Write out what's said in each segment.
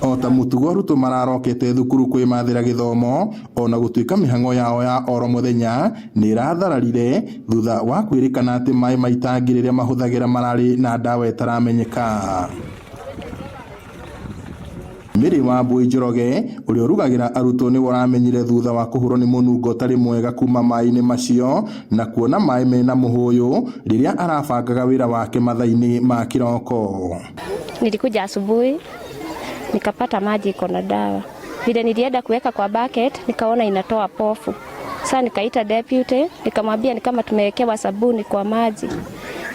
O ta mũtugo, arutwo mararokete thukuru kwĩmathĩra gĩthomo, ona gũtuĩka mĩhang'o yao ya oro mũthenya nĩ ĩrathararire thutha wa kwĩrĩkana atĩ maĩ ma itangi rĩrĩa mahũthagĩra mararĩ na ndawa ĩtaramenyeka. Mary Wambui Njoroge, ũrĩa ũrugagĩra arutwo, nĩwe ũramenyire thutha wa kũhũrwo nĩ mũnungo ũtarĩ mwega kuma maĩ-inĩ macio na kuona maĩ mena mũhũyũ rĩrĩa arabangaga wĩra wake mathaa-inĩ ma kĩroko. Nilikuja asubuhi nikapata maji iko na dawa. Vile nilienda kuweka kwa bucket, nikaona inatoa pofu. Sasa nikaita deputy, nikamwambia ni kama tumewekewa sabuni kwa maji.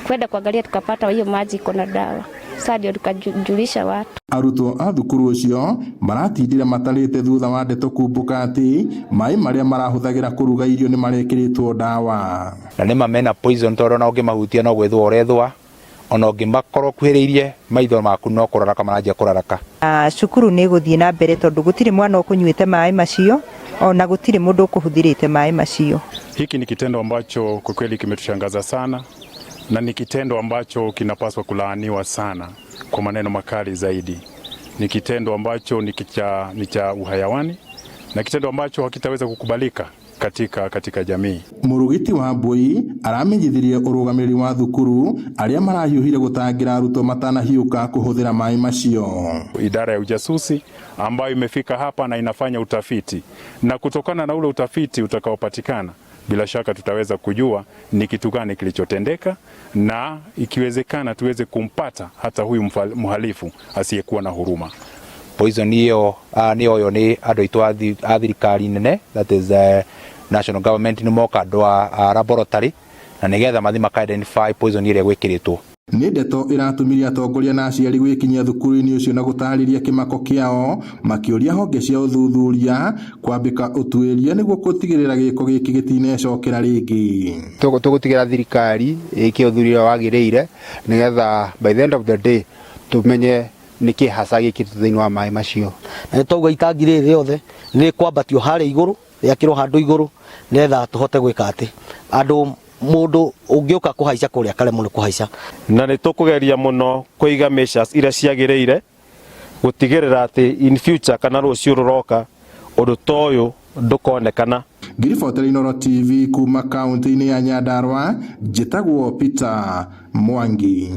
Kwenda kuangalia, tukapata hiyo maji iko na dawa. Sasa ndio tukajulisha watu. Arutwo a thukuru ũcio maratindire matarĩte thutha wa ndeto kumbũka atĩ maĩ marĩa marahũthagĩra kũruga irio nĩ marekĩrĩtwo ndawa. Na nĩma mena poison, tondũ ona ũngĩmahutia no gwĩthũa ũrethũa, ona ũngĩmakorwo ũkuhĩrĩirie maitho maku no kũraraka maranjia kũraraka. Cukuru nĩ ĩgũthiĩ na mbere tondũ gũtirĩ mwana ũkũnyuĩte maĩ macio, ona gũtirĩ mũndũ ũkũhũthĩrĩte maĩ macio. Hiki ni kitendo ambacho kwa kweli kimetushangaza sana na ni kitendo ambacho kinapaswa kulaaniwa sana kwa maneno makali zaidi. Ni kitendo ambacho ni cha uhayawani na kitendo ambacho hakitaweza kukubalika katika jamii. Mũrugiti Wambui aramenyithirie ũrũgamĩrĩri wa thukuru arĩa marahiũhire gũtangĩra arutwo matanahiũka kũhũthĩra maĩ macio. Idara ya ujasusi ambayo imefika hapa na inafanya utafiti, na kutokana na ule utafiti utakaopatikana, bila shaka tutaweza kujua ni kitu gani kilichotendeka, na ikiwezekana tuweze kumpata hata huyu mhalifu asiyekuwa na huruma. Poison ĩyo nĩ yoyo nĩ andũ aitũ a thirikari nene, that is national government, nĩ moka andũ a laboratory na nĩgetha mathiĩ maka identify poison ĩrĩa gwĩkĩrĩtwo. Nĩ ndeto ĩratũmire atongoria na aciari gwĩkinyia thukuru-inĩ ũcio na gũtarĩria kĩmako kĩao, makĩũria honge cia ũthuthuria kwambĩka ũtuĩria nĩguo gũtigĩrĩra gĩko gĩkĩ gĩtinecokera rĩngĩ. Tũgũtigĩra thirikari ĩke ũthuthuria wagĩrĩire nĩgetha by the end of the day tũmenye nĩkĩ hasa gĩkĩtwo thĩinĩ wa maĩ macio. Na nĩ twauga itangi rĩrĩ rĩothe nĩ kwambatio harĩa igũrũ, rĩakĩrwo handũ igũrũ, nĩgetha tũhote gwĩka atĩ andũ mũndũ ũngĩũka kũhaica kũrĩa karemwo nĩ kũhaica. Na nĩ tũkũgeria mũno kũiga measures iria ciagĩrĩire gũtigĩrĩra atĩ in future kana rũciũ rũroka ũndũ ta ũyũ ndũkonekana. Ngiribotera Inooro TV kuma kaunti-inĩ ya Nyandarua, njĩtagwo Peter Mwangi.